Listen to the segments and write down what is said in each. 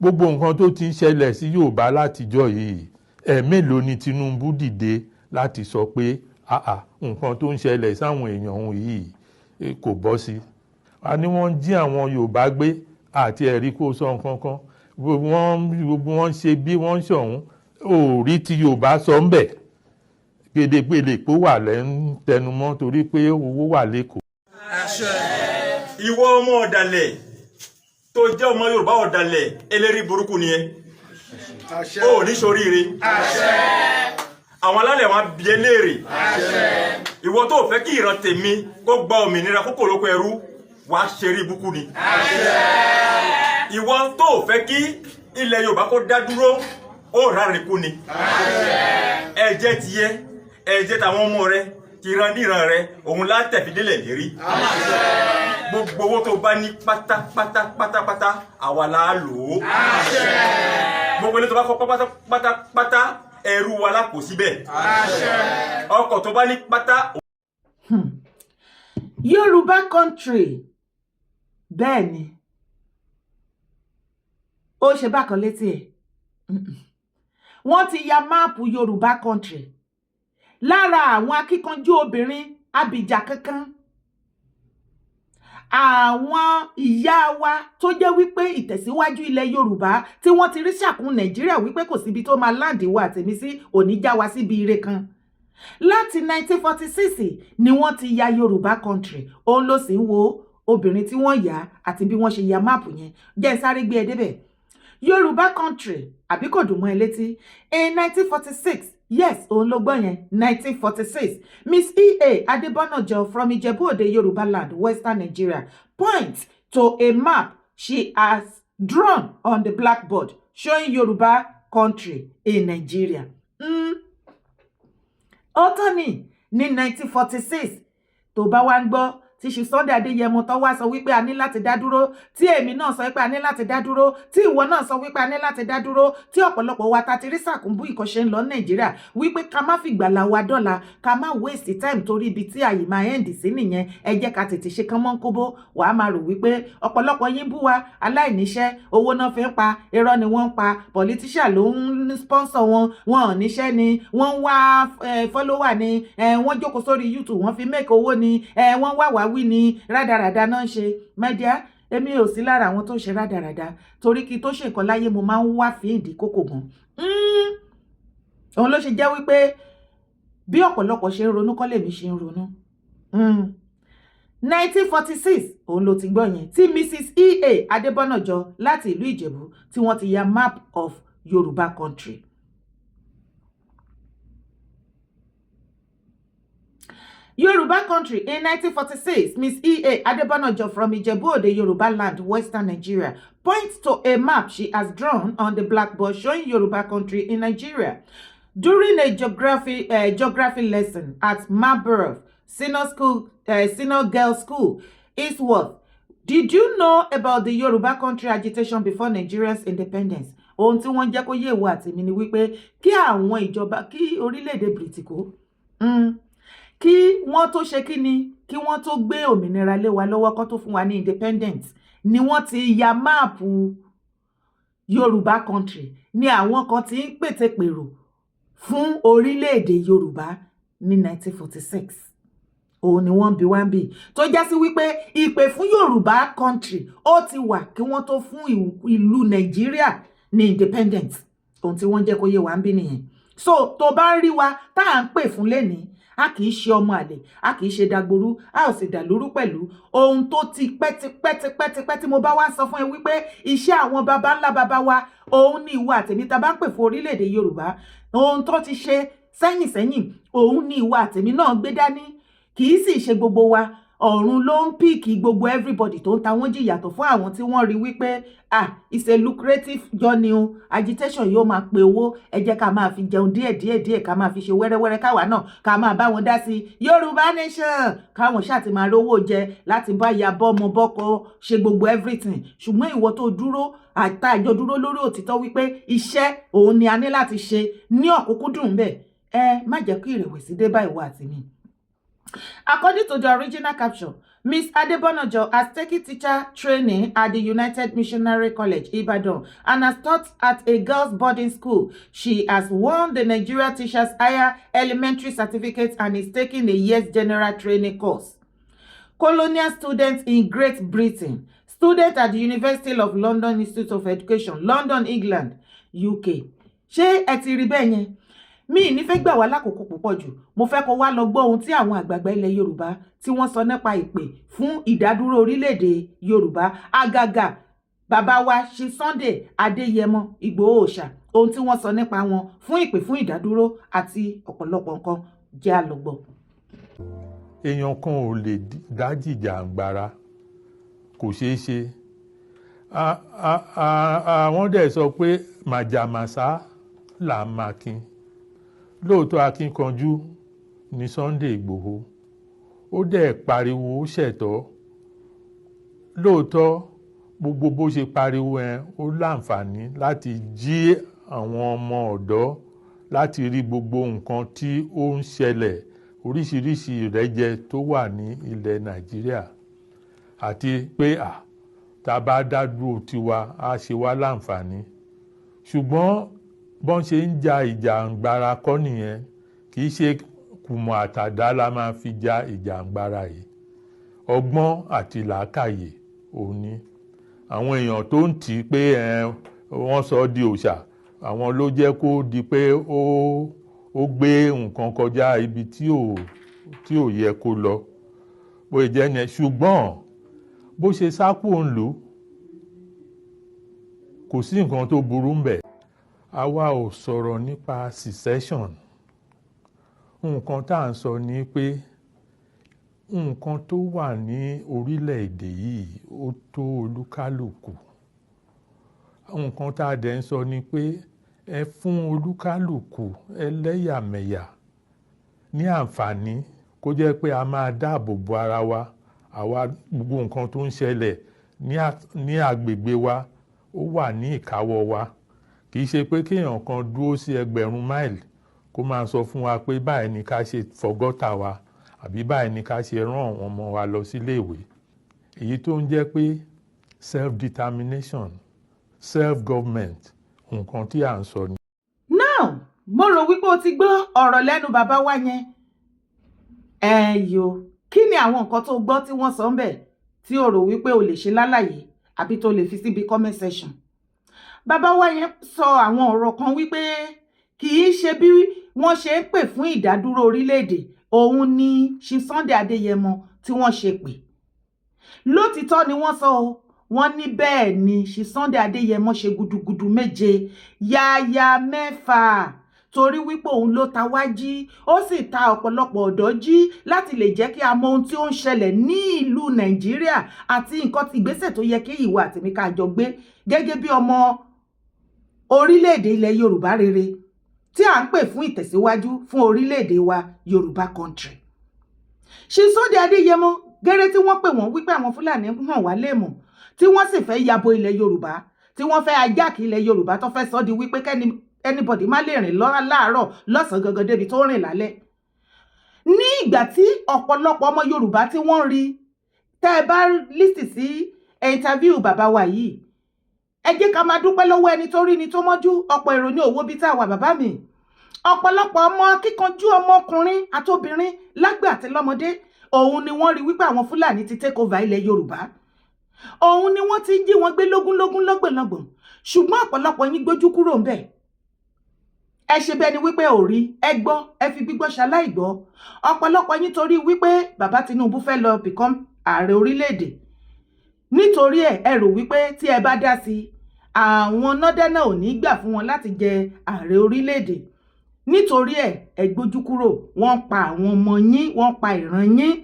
Gbogbo nǹkan tó ti ń ṣẹlẹ̀ sí Yorùbá látijọ́ yìí, ẹ̀ẹ́mélòó ni Tinubu dìde láti sọ pé àà, nǹkan tó ń ṣẹlẹ̀ sáwọn èèyàn òun yìí kò bọ́ sí? A ní wọ́n ń jí àwọn Yorùbá gbé, àti ẹ̀rí kó sọ nǹkan kan. Gbogbo wọn ṣe bí wọ́n ń ṣọ̀hún, ò rí ti Yorùbá sọ ń bẹ̀ gbèdégbèdè pé wà lẹ́ ń tẹnumọ́ torí pé owó wà l'Ékòó. Ìwọ ọmọ ọ̀dàlẹ̀ tó jẹ́ ọmọ Yorùbá, ọ̀dàlẹ̀ eléri burúkú ni ẹ, ó ní ṣoríire. Àwọn alálẹ̀ wọn bí ẹ léèrè. Ìwọ tó fẹ́ kí ìran tèmi kó gba òmìnira kókò lóko ẹrú, wàá ṣeré ibùkún ni. Ìwọ tó fẹ́ kí ilẹ̀ Yorùbá kó dá dúró, ó ráre kú ni. Ẹ̀jẹ̀ tiẹ̀, ẹ̀jẹ̀ tàwọn ọmọ rẹ, tìrandíran rẹ, òun látẹ̀fídélẹ̀ lérí. Gbogbo owó tó bá ní pátápátá pátápátá, àwa la lò ó. Gbogbo ilé tó bá kọ́ pátápátá, ẹrú wa la kó síbẹ̀. Ọkọ̀ tó bá ní pátá. Yorùbá country, bẹ́ẹ̀ ni ó ṣe bákan létí ẹ̀. Wọ́n ti ya map Yorùbá country lára àwọn akíkanjú obìnrin abìjà kankan, àwọn ìyá wa tó jẹ́ wípé ìtẹ̀síwájú ilẹ̀ Yorùbá tí wọ́n ti rí ṣàkún Nàìjíríà wípé kò síbi tó máa land wa àtẹ̀mí sí òní já wa síbi ire kan. Láti 1946 ni wọ́n ti ya Yorùbá country. Òun ló sì ń wo obìnrin tí wọ́n yà àti bí wọ́n ṣe ya map yẹn. Jẹ́ ń sáré gbé ẹ débẹ̀. Yorùbá country, àbí kò dùn mọ́ ẹ létí? In 1946, yes, òun ló gbọ́ yẹn, 1946, Miss E.A. Adébọ́nàjọ from Ìjẹ̀bú-Òde, Yorùbá land, Western Nigeria, points to a map she has drawn on the blackboard showing Yorùbá country in Nigeria. Ó tán ní 1946. Tó bá wá ń gbọ́ tí ṣe Sunday Adéyẹmọ tó wá sọ wípé a ní láti dá dúró, tí èmi náà sọ wípé a ní láti dá dúró, tí ìwọ náà sọ wípé a ní láti dá dúró, tí ọ̀pọ̀lọpọ̀ wa ta ti rí sàkúnbú ìkọ́ṣe ń lọ Nàìjíríà wípé ká má fìgbàlà wa dọ́là, ká má waste time, torí ibi tí àyè máa end sí nìyẹn. Ẹ jẹ́ ká tètè ṣe kán mọ́ kóbó. Wàá máa rò wípé ọ̀pọ̀lọpọ̀ yín bú wa, aláìníṣẹ́, owó náà fi ń pa, irọ́ ni wọ́n ń pa, politician ló ń sponsor wọn, wọn ò níṣẹ́ ni, wọ́n ń wá follower ni, wọ́n jókòó sórí YouTube, wọ́n fi make owó ni, wọ́n wá wá wí ni, rádaràda náà ń ṣe. My dear, èmi ò sí lára àwọn tó ń ṣe rádaràda, torí kí tó ṣe nǹkan láyé, mo máa ń wá fíìdí kókò gan. Òun ló ṣe jẹ́ wípé bí ọ̀pọ̀lọpọ̀ ṣe ń ronú kọ́ lèmi ṣe ń ronú. 1946, òun ló ti gbọ́ yẹn, tí Mrs E.A. Adébọ́nàjọ láti ìlú Ìjẹ̀bú tí wọ́n ti ya map of Yorùbá country. Yoruba country in 1946, Miss E.A. Adebonojo from Ijebu-Ode, Yoruba land, Western Nigeria, points to a map she has drawn on the blackboard showing Yoruba country in Nigeria. During a geography lesson at Marlborough Senior School, Senior Girls School, Eastworth. Did you know about the Yoruba country agitation before Nigeria's independence? Ohun tí wọ́n jẹ́ kó yé ìwọ àtèmi ni wípé kí àwọn ìjọba, kí orílẹ̀-èdè Bìrìtìkó, kí wọ́n tó ṣe kí ni, kí wọ́n tó gbé òmìnira lé wa lọ́wọ́, kó tó fún wa ní independence, ni wọ́n ti ya map Yorùbá country, ni àwọn kan ti ń pètèpèrò fún orílẹ̀-èdè Yorùbá ní 1946. Òun ni wọ́n bí wá ń bì tó já sí wípé ìpè fún Yorùbá country ó ti wà kí wọ́n tó fún ìlú Nàìjíríà ní independence. Ohun tí wọ́n jẹ́ kó yé wa ń bí nìyẹn. So tó bá ń rí wa tá à ń pè fún lénìí, a kì í ṣe ọmọ àlè, a kì í ṣe dagboru, a ò sì dàlúrú pẹ̀lú ohun tó ti pẹ́ ti pẹ́ ti pẹ́ ti pẹ́. Tí mo bá wá sọ fún ẹ wípé iṣẹ́ àwọn baba ńlá baba wa, òun ní ìwọ àtẹ̀mí tá a bá ń pè fún orílẹ̀-èdè Yorùbá, ohun tó ti ṣe sẹ́yìn sẹ́yìn, òun ní ìwọ àtẹ̀mí náà gbé dání. Kì í sì ṣe gbogbo wa. Ọ̀run ló ń pick gbogbo everybody tó ń ta wọ́n jìyàtọ̀ fún àwọn tí wọ́n rí wípé, ah, it's a lucrative journey o, agitation yóò máa pe owó, ẹ jẹ́ ká máa fi jẹun díẹ̀ díẹ̀ díẹ̀, ká máa fi ṣe wẹ́rẹ́wẹ́rẹ́, káwa náà ká máa bá wọn dá sí Yorùbá nation, káwọn ṣáà ti máa rówó jẹ láti bá ya bọ́mọ bọ́kọ ṣe gbogbo everything. Ṣùgbọ́n ìwọ tó dúró, àtàjọ dúró lórí òtítọ́ wípé iṣẹ́ òun ni a ní láti ṣe ní ọ̀kúnkúndùn bẹ́ẹ̀, ẹ má jẹ́ kí ìrẹ̀wẹ̀sì dé bá ìwọ àti mi. According to the original caption, Ms. Adebonojo has taken teacher training at the United Missionary College, Ibadan, and has taught at a girls' boarding school. She has won the Nigeria Teachers Higher Elementary Certificate and is taking a year's general training course. Colonial student in Great Britain, student at the University of London Institute of Education, London, England, UK. Ṣé ẹ ti rí bẹ́ẹ̀ yẹn? Mi ì ní fẹ́ gbà wá lákòókò púpọ̀ jù. Mo fẹ́ kó wá lọ gbọ́ ohun tí àwọn àgbààgbà ilẹ̀ Yorùbá tí wọ́n sọ nípa ìpè fún ìdádúró orílẹ̀-èdè Yorùbá, àgàgà bàbá wa ṣe Sunday Adéyẹmọ Ìgbòho Òòṣà, ohun tí wọ́n sọ nípa wọn fún ìpè fún ìdádúró àti ọ̀pọ̀lọpọ̀ nǹkan. Jẹ́ àlọ́gbọ̀. Èèyàn kan ò lè dá jìjàǹgbara, kò ṣeé ṣe. Àwọn dẹ̀ sọ pé màjàmásá là ń makin. Lóòótọ́, akínkanjú ní Sunday Ìgbòho. Ó dẹ̀ pariwo, ó ṣẹ̀tọ́ lóòótọ́. Gbogbo bó ṣe pariwo ẹ, ó láǹfààní láti jí àwọn ọmọ ọ̀dọ́ láti rí gbogbo nǹkan tí ó ń ṣẹlẹ̀, oríṣiríṣi ìrẹ́jẹ tó wà ní ilẹ̀ Nàìjíríà, àti pé à tá a bá dá dúró tiwa, á ṣe wá láǹfààní. Ṣùgbọ́n bọ́n ṣe ń ja ìjàǹgbara kọ́ nìyẹn. Kì í ṣe kùmọ̀ àtàdá la máa fi ja ìjàǹgbara yìí. Ọgbọ́n àti làákàyè òun ni. Àwọn èèyàn tó ń tì í pé wọ́n sọ ọ́ di òòṣà, àwọn ló jẹ́ kó di pé ó gbé nǹkan kọjá ibi tí ò yẹ kó lọ. Bó ṣe jẹ́ yẹn. Ṣùgbọ́n bó ṣe sá kúrò nílùú, kò sí nǹkan tó burú ń bẹ̀. Àwa ò sọ̀rọ̀ nípa secession. Nǹkan tá à ń sọ ni pé nǹkan tó wà ní orílẹ̀-èdè yìí, ó tó olúkálùkù. Nǹkan tá a dẹ̀ ń sọ ni pé ẹ fún olúkálùkù ẹlẹ́yàmẹ̀yà ní àǹfààní kó jẹ́ pé a máa dáàbò bo ara wa. Àwa gbogbo nǹkan tó ń ṣẹlẹ̀ ní agbègbè wa, ó wà ní ìkáwọ́ wa. Kì í ṣe pé kéèyàn kan dúró sí 1000 máìlì kó máa sọ fún wa pé báyìí ni ká ṣe fọ gọ́tà wa, àbí báyìí ni ká ṣe rán àwọn ọmọ wa lọ síléèwé. Èyí tó ń jẹ́ pé self-determination, self-government, nǹkan tí à ń sọ ni. Now, mo rò wípé o ti gbọ́ ọ̀rọ̀ lẹ́nu bàbá wa yẹn. Ẹ yo, kí ni àwọn nǹkan tó gbọ́ tí wọ́n sọ ń bẹ̀ tí o rò wípé o lè ṣe lálàyé àbí tó lè fi síbi comment section? Bàbá wa yẹn sọ àwọn ọ̀rọ̀ kan wípé kì í ṣe bí wọ́n ṣe ń pè fún ìdádúró orílẹ̀-èdè òun ni ṣi Sunday Adéyẹmọ tí wọ́n ṣe pè. Lótìtọ́ ni wọ́n sọ o. Wọ́n ní bẹ́ẹ̀ ni ṣi Sunday Adéyẹmọ ṣe gudugudu méje yáyà mẹ́fà, torí wípé òun ló ta wá jí, ó sì ta ọ̀pọ̀lọpọ̀ ọ̀dọ́ jí láti lè jẹ́ kí a mọ ohun tí ó ń ṣẹlẹ̀ ní ìlú Nàìjíríà àti nǹkan ìgbésẹ̀ tó yẹ kí ìwọ àtèmi ká jọ gbé gẹ́gẹ́ bí ọmọ orílẹ̀-èdè ilẹ̀ Yorùbá rere tí à ń pè fún ìtẹ̀síwájú fún orílẹ̀-èdè wa, Yorùbá country. Ṣe Sunday Adéyẹmọ gẹ́rẹ́ tí wọ́n pè wọ́n wípé àwọn Fúlàní hàn wá léèmọ̀, tí wọ́n sì fẹ́ yabo ilẹ̀ Yorùbá, tí wọ́n fẹ́ ajáàkì ilẹ̀ Yorùbá, tó fẹ́ sọ di wípé kẹ́ni anybody má lè rìn láàárọ̀, lọ́sàn-án gangan débi tó rìn lálẹ́. Ní ìgbà tí ọ̀pọ̀lọpọ̀ ọmọ Yorùbá tí wọ́n rí, tẹ́ ẹ bá listen sí interview bàbá wa yìí, ẹ jẹ́ ká máa dúpẹ́ lọ́wọ́ ẹni tó rí ni tó mọ́jú. Ọ̀pọ̀ èrò ní òwò bíi tá a wà, bàbá mi. Ọ̀pọ̀lọpọ̀ ọmọ akíkanjú, ọmọkùnrin àtobìnrin, lágbà àti lọ́mọdé, òun ni wọ́n rí wípé àwọn Fúlàní ti take over ilẹ̀ Yorùbá, òun ni wọ́n ti ń jí wọn gbé lógúnlógún, lọ́gbọ̀nlọ́gbọ̀n. Ṣùgbọ́n ọ̀pọ̀lọpọ̀ yín gbójú kúrò ńbẹ̀. Ẹ ṣe bẹ́ẹ̀ ni wípé ò rí, ẹ gbọ́, ẹ fi gbígbọ́ ṣaláì gbọ́. Ọ̀pọ̀lọpọ̀ yín, torí wípé bàbá Tinubu fẹ́ lọ become ààrẹ orílẹ̀-èdè, nítorí ẹ ẹ rò wípé tí ẹ bá dá sí i, àwọn nọ́dẹ́nà ò ní gbà fún wọn láti jẹ ààrẹ orílẹ̀-èdè. Nítorí ẹ ẹ gbójú kúrò. Wọ́n pa àwọn ọmọ yín, wọ́n pa ìran yín,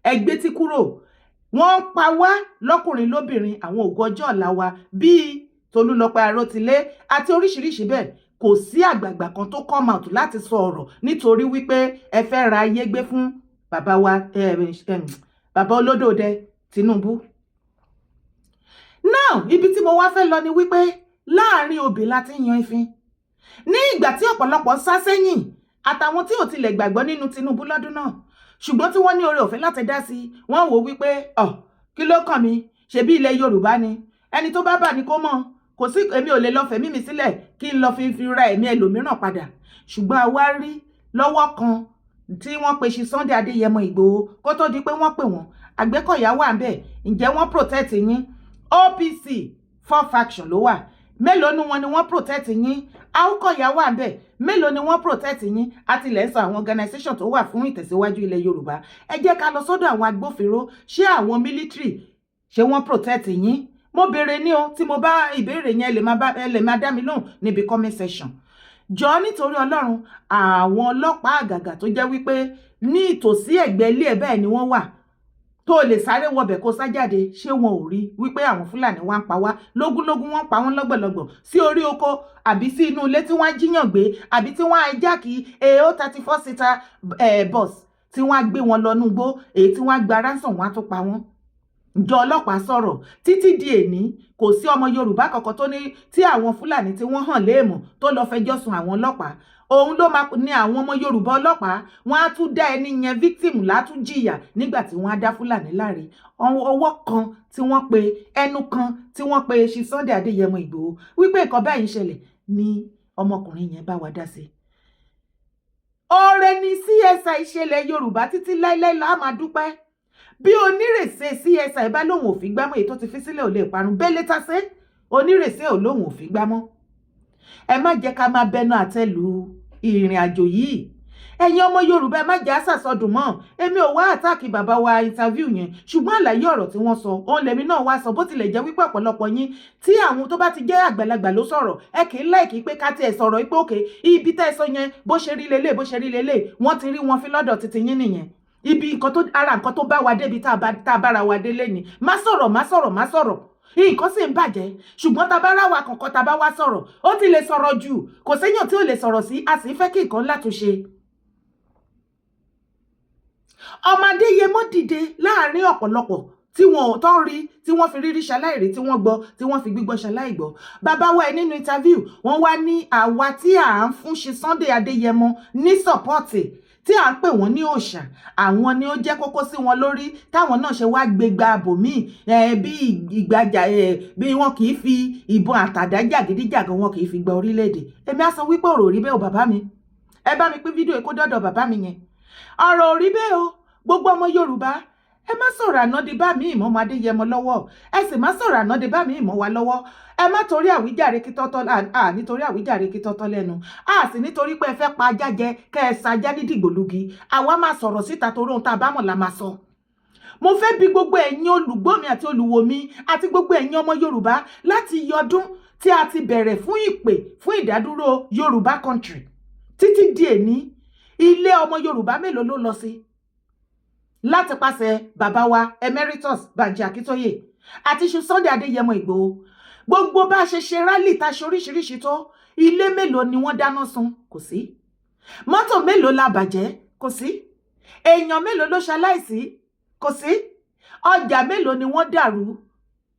ẹ gbétí kúrò. Wọ́n ń pa wá lọ́kùnrin lóbìnrin, àwọn ògo ọjọ́ ọ̀la wa bíi Tolúlọpẹ́ Arótilé àti oríṣiríṣi bẹ́ẹ̀. Kò sí àgbààgbà kan tó come out láti sọ ọ̀rọ̀, nítorí wípé ẹ fẹ́ ra ayé gbé fún bàbá wa, bàbá olódòdẹ Tinubu. Now, ibi tí mo wá fẹ́ lọ ni wípé láàrin obì láti yan ìfín. Ní ìgbà tí ọ̀pọ̀lọpọ̀ sá sẹ́yìn, àtàwọn tí ò tilẹ̀ gbàgbọ́ nínú Tinubu lọ́dún náà, Ṣùgbọ́n tí wọ́n ní oore ọ̀fẹ́ láti dá sí, wọ́n wò wípé, ọ̀ kí ló kàn mí? Ṣebí ilẹ̀ Yorùbá ni, ẹni tó bá bà ní kó mọ̀. Kò sí, èmi ò lè lọ fẹ̀mí mi sílẹ̀ kí n lọ fi ra ẹ̀mí ẹlòmíràn padà. Ṣùgbọ́n a wá rí lọ́wọ́ kan tí wọ́n pe ṣi Sunday Adéyẹmọ Ìgbòho, kó tó di pé wọ́n pè wọ́n, Àgbẹ̀kọ̀yà wà ń bẹ̀. Ǹjẹ́ wọ́n protect yín? OPC, four faction ló wà, mélòó nu wọn ni wọ́n protect yín? Àwòkọ̀yà wà ń bẹ̀, mélòó ni wọ́n protect yín? Àti ilẹ̀ ń sọ àwọn organisation tó wà fún ìtẹ̀síwájú ilẹ̀ Yorùbá. Ẹ jẹ́ ká lọ sọ́dọ̀ àwọn agbófinró. Ṣé àwọn military, ṣé wọ́n protect yín? Mo béèrè ní o. Tí mo bá ìbéèrè yẹn, ẹ lè máa dá mi lóhùn níbi comment section. Jọ, nítorí Ọlọ́run, àwọn ọlọ́pàá àgàgà tó jẹ́ wípé ní ìtòsí ẹ̀gbẹ́ ilé ẹ̀ bẹ́ẹ̀ ni wọ́n wà, tó lè sáré wọbẹ̀ kó sá jáde, ṣé wọn ò rí wípé àwọn Fúlàní wá ń pa wá lógúnlógún, wọ́n ń pa wọ́n lọ́gbọ̀lọ́gbọ̀ sí orí oko àbí sí inú ilé, tí wọ́n á jíyàn gbé, àbí tí wọ́n á hijack AO 34 seater bus, tí wọ́n á gbé wọn lọ núgbó, èyí tí wọ́n á gba ransom, wọ́n á tún pa wọ́n? Ǹjọ́ ọlọ́pàá sọ̀rọ̀? Títí di èní, kò sí ọmọ Yorùbá kankan tó ní tí àwọn Fúlàní tí wọ́n hàn léèmọ̀ tó lọ fẹjọ́ sùn àwọn ọlọ́pàá. Òun ló máa ní àwọn ọmọ Yorùbá ọlọ́pàá, wọ́n á tún dá ẹni yẹn victim látún jìyà nígbà tí wọ́n á dá Fúlàní láre. Ọwọ́ kan tí wọ́n pe, ẹnu kan tí wọ́n pe ṣi Sunday Adéyẹmọ Ìgbòho wípé nǹkan báyìí ń ṣẹlẹ̀ ní ọmọkùnrin yẹn bá wa dá sí. Oore ni CSI ṣẹlẹ̀ Yorùbá, títí láíláí la máa dúpẹ́. Bí onírèsé CSI bá lóun ò fi gbámọ́, èyí tó ti fi sílẹ̀ ò lè parun bẹ́ẹ̀ létà. Onírèsé ò lóun ò fi gbámọ́. Ẹ má jẹ́ ká máa bẹnu àtẹ́ lu ìrìn àjò yìí. Ẹ̀yin ọmọ Yorùbá, ẹ má jẹ́ àṣàsọdùn mọ́. Èmi ò wá attack bàbá wa interview yẹn, ṣùgbọ́n àlàyé ọ̀rọ̀ tí wọ́n sọ òun lèmi náà wá sọ. Bó tilẹ̀ jẹ́ wípé ọ̀pọ̀lọpọ̀ yín tí àwọn tó bá ti jẹ́ àgbàlagbà ló sọ̀rọ̀, ẹ kì í like pé ká tiẹ̀ sọ̀rọ̀ pé òkè ibi tẹ́ ẹ sọ yẹn, bó ṣe rí lélẹ̀, bó ṣe rí lélẹ̀, wọ́n ti rí wọn fi lọ́dọ̀ títí yín nìyẹn. Ibi nǹkan tó ara nǹkan tó bá wa débi tá a bára wa délé ni má sọ̀rọ̀, má sọ̀rọ̀, má sọ̀rọ̀, nǹkan sì ń bàjẹ́. Ṣùgbọ́n tá a bá ráwa kọ̀ọ̀kan, tá a bá wá sọ̀rọ̀, ó ti lè sọ̀rọ̀ jù, kò séyàn tí ò lè sọ̀rọ̀ sí, a sì fẹ́ kí nǹkan látúnṣe. Ọmọ Adéyẹmọ dìde láàrin ọ̀pọ̀lọpọ̀ tí wọn ò tán rí, tí wọ́n fi rírí ṣaláìrí, tí wọ́n gbọ́, tí wọ́n fi gbígbọ́ ṣaláìgbọ́. Bàbá wa ẹ̀ nínú interview, wọ́n wá ní àwa tí à ń fún ṣe Sunday Adéyẹmọ ní support, tí à ń pè wọ́n ní òòṣà, àwọn ni ó jẹ́ kókó sí wọn lórí, táwọn náà ṣe wá gbégbá bòmíì bí ìgbàjà, bí wọn kì í fi ìbọn àtàdá jàgídíjàgan, wọn kì í fi gba orílẹ̀-èdè. Èmi á sọ wípé ọ̀rọ̀ ò rí bẹ́ẹ̀ o. Bàbá mi, ẹ bá mi pín fídíò yìí kó dọ́dọ̀ bàbá mi yẹn. Ọ̀rọ̀ ò rí bẹ́ẹ̀ o. Gbogbo ọmọ Yorùbá, ẹ má sọ̀rọ̀ ànádé bá mi ìmọ̀ ọmọ Adéyẹmọ lọ́wọ́. Ẹ sì má sọ̀rọ̀ ànádé bá mi ìmọ̀ wa lọ́wọ́. Ẹ má torí àwíjàre kí tọ́tọ́ à, nítorí àwíjàre kí tọ́tọ́ lẹ́nu à sì, nítorí pé ẹ fẹ́ pa ajá jẹ, kẹ́ ẹ sajá ní dìgbòlugi. Àwa máa sọ̀rọ̀ síta torí ohun tá a bá mọ̀ la máa sọ. Mo fẹ́ bi gbogbo ẹ̀yin olùgbọ́ mi àti olùwò mi àti gbogbo ẹ̀yin ọmọ Yorùbá, láti iye ọdún tí a ti bẹ̀rẹ̀ fún ìpè fún ìdádúró Yorùbá country títí di èní, ilé ọmọ Yorùbá mélòó ló lọ sí láti pàṣẹ bàbá wa Emeritus Banji Akíntóyè àti ṣu Sunday Adéyẹmọ Ìgbòho? Gbogbo bá a ṣe ṣe rally, tá a ṣe oríṣiríṣi tó, ilé mélòó ni wọ́n dáná sun? Kò sí. Mọ́tò mélòó la bàjẹ́? Kò sí. Èèyàn mélòó ló ṣaláìsí? Kò sí. Ọjà mélòó ni wọ́n dàrú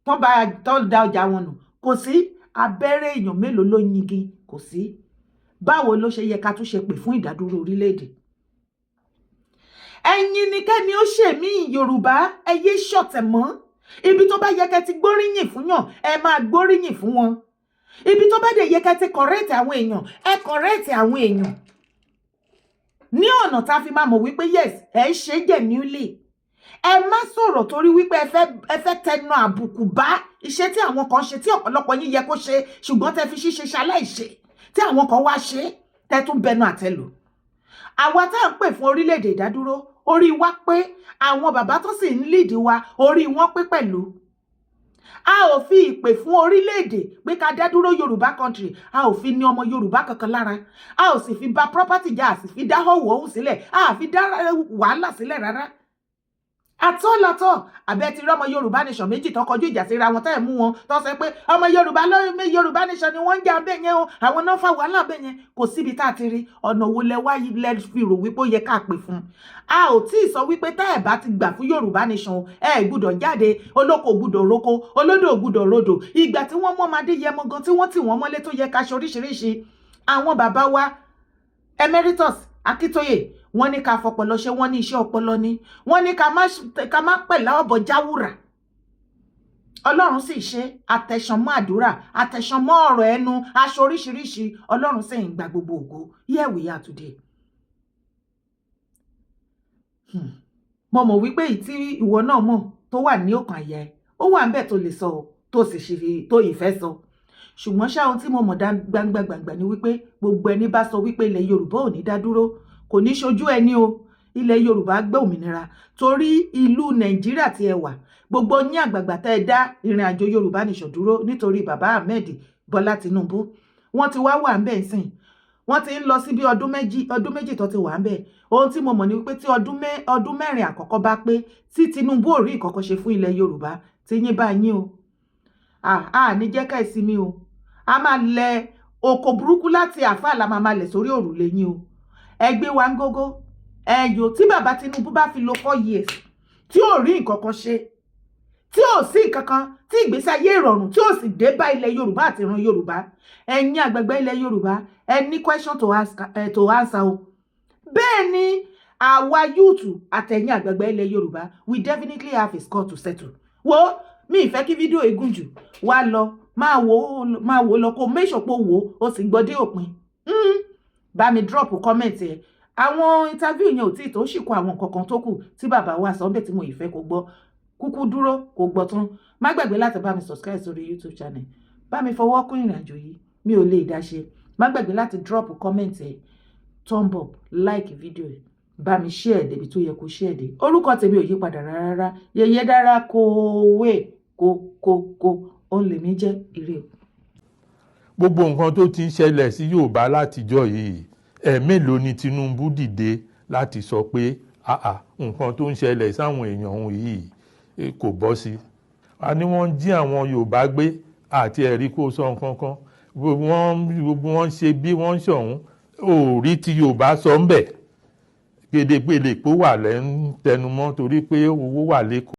tán bá tán da ọjà wọn nù? Kò sí. Abẹ́rẹ́ èèyàn mélòó ló yingi? Kò sí. Báwo ló ṣe yẹ ká tún ṣe pè fún ìdádúró orílẹ̀-èdè? Ẹ̀yin ni kẹ́ni ó ṣèmí Yorùbá, ẹ yé ṣọ̀tẹ̀ mọ́. Ibi tó bá yẹ kẹ́ ti gbóríyìn fún yàn, ẹ máa gbóríyìn fún wọn. Ibi tó bá dẹ̀ yẹ kẹ́ ti correct àwọn èèyàn, ẹ correct àwọn èèyàn ní ọ̀nà tá a fi máa mọ̀ wípé yes, ẹ ń ṣe genuinely. Ẹ má sọ̀rọ̀ torí wípé ẹ fẹ́ tẹnu àbùkù bá iṣẹ́ tí àwọn kan ṣe, tí ọ̀pọ̀lọpọ̀ yín yẹ kó ṣe, ṣùgbọ́n tẹ fi ṣíṣe ṣaláìṣe, tí àwọn kan wá ṣe, tẹ tún bẹnu àtẹ́lù. Àwa tá à ń pè fún orílẹ̀-èdè ìdádúró, orí wa pé. Àwọn bàbá tó sì ń lead wa, orí wọn pé pẹ̀lú. A ò fi ìpè fún orílẹ̀-èdè pé ká dá dúró Yorùbá country, a ò fi ní ọmọ Yorùbá kankan lára, a ò sì fi bà property jẹ́, a sì fi dá họ̀wọ̀ ọ̀hún sílẹ̀, a fi dá wàhálà sílẹ̀ rárá àtọ́ látọ̀. Àbẹ́ ti rí ọmọ Yorùbá nation méjì tó kọjú ìjà síra wọn, tẹ́ ẹ̀ mú wọn tó sọ pé ọmọ Yorùbá lórí Yorùbá nation ni wọ́n ń jà bẹ́ẹ̀ yẹn o, àwọn náà fà wàhálà bẹ́ẹ̀ yẹn? Kò síbi tá a ti rí. Ọ̀nà wo lẹ wá lẹ fi rò wípé ó yẹ ká pè fún un? A ò tí ì sọ wípé tá ẹ̀ bá ti gbà fún Yorùbá nation, ẹ gbúdọ̀ jáde, olóko ò gbúdọ̀ roko, olódò ò gbúdọ̀ rodò. Ìgbà tí wọ́n mú ọmọdé yẹmọ gan, tí wọ́n tì wọ́n mọ́lé, tó yẹ ká ṣe oríṣiríṣi, àwọn bàbá wa Emeritus Akíntóyè, Wọ́n ní ká fọpọlọ ṣe, wọ́n ní iṣẹ́ ọpọlọ ni. Wọ́n ní ká má pẹ̀lá ọ̀bọ̀ jáwùrà. Ọlọ́run sì ṣe àtẹ̀sánmọ́ àdúrà, àtẹ̀sánmọ́ ọ̀rọ̀ ẹnu, aṣọ oríṣiríṣi. Ọlọ́run sì ń gba gbogbo ògo. Here we are today. Mo mọ̀ wípé èyí tí ìwọ náà mọ̀ tó wà ní ọkàn àyà ẹ̀, ó wà níbẹ̀ tó lè sọ ọ́, tó sì ṣe tó ìfẹ́ sọ. Ṣùgbọ́n ṣá, ohun tí mo mọ̀ gbangba gbangba ni wípé gbogbo ẹni bá sọ wípé ilẹ̀ Yorùbá ò ní dá dúró, kò ní ṣojú ẹni o. Ilẹ̀ Yorùbá gbé òmìnira, torí ìlú Nàìjíríà tí ẹ wà, gbogbo yín àgbààgbà tẹ́ ẹ dá ìrìn àjò Yorùbá nation dúró nítorí bàbá Ahmed Bọ́lá Tinubu, wọ́n ti wá wà ń bẹ̀ sìn. Wọ́n ti ń lọ sí bí ọdún 2, ọdún 2 tó ti wà ń bẹ̀. Ohun tí mo mọ̀ ni wípé tí ọdún 4 àkọ́kọ́ bá pé, tí Tinubu ò rí ìkọ̀kọ̀ ṣe fún ilẹ̀ Yorùbá, tí yín bá yín o, à ní jẹ́ ká ìsinmi o. A máa lẹ oko burúkú láti àfáà la máa lẹ̀ sórí òrùlé yín o. Ẹ gbé wa ń gógó ẹyọ. Tí bàbá Tinubu bá fi lo 4 years tí ò rí nǹkan kan ṣe, tí ò sí nǹkan kan, tí ìgbésí ayé ìrọ̀rùn tí ò sì dé bá ilẹ̀ Yorùbá àti ìran Yorùbá, ẹ̀yin àgbàgbà ilẹ̀ Yorùbá, ẹ ní question to ask, to answer o. Bẹ́ẹ̀ ni àwa youth àtẹ̀yin àgbàgbà ilẹ̀ Yorùbá, we definitely have a score to settle. Wo, mi ì fẹ́ kí fídíò igun jù wá lọ. Máa wò ó, máa wò ó lọ, kó make sure pé wò ó, ó sì gbọ́ dé òpin. Bá mi drop comment ẹ. Àwọn interview yẹn ò tí ì tó, sì kó àwọn nǹkan kan tó kù tí bàbá wa sọ ńbẹ̀ tí mo ìfẹ́ kó gbọ́. Kúkú dúró kó gbọ́ tán. Má gbàgbé láti bá mi subscribe sórí YouTube channel. Bá mi fọwọ́ kún ìrìn àjò yìí, mi ò lè dá ṣe. Má gbàgbé láti drop comment ẹ, thumb up, like video ẹ, bá mi share débi tó yẹ kó share dé. Orúkọ tèmi ò yí padà rárá, Yèyé Dára kówé kó kó kó òun lèmi jẹ́. Ire o. Gbogbo nǹkan tó ti ń ṣẹlẹ̀ sí Yorùbá látijọ́ yìí, ẹ̀ẹ̀mélòó ni Tinubu dìde láti sọ pé àà, nǹkan tó ń ṣẹlẹ̀ sáwọn èèyàn òun yìí kò bọ́ sí? A ní wọ́n ń jí àwọn Yorùbá gbé, àti ẹ̀rí kó sọ nǹkan kan. Gbogbo wọn ṣe bí wọ́n ń ṣọ̀hún, ò rí ti Yorùbá sọ ń bẹ̀. Gbèdégbèlè pé wà lẹ́ ń tẹnumọ́ torí pé owó wà lẹ́kọ̀ọ́.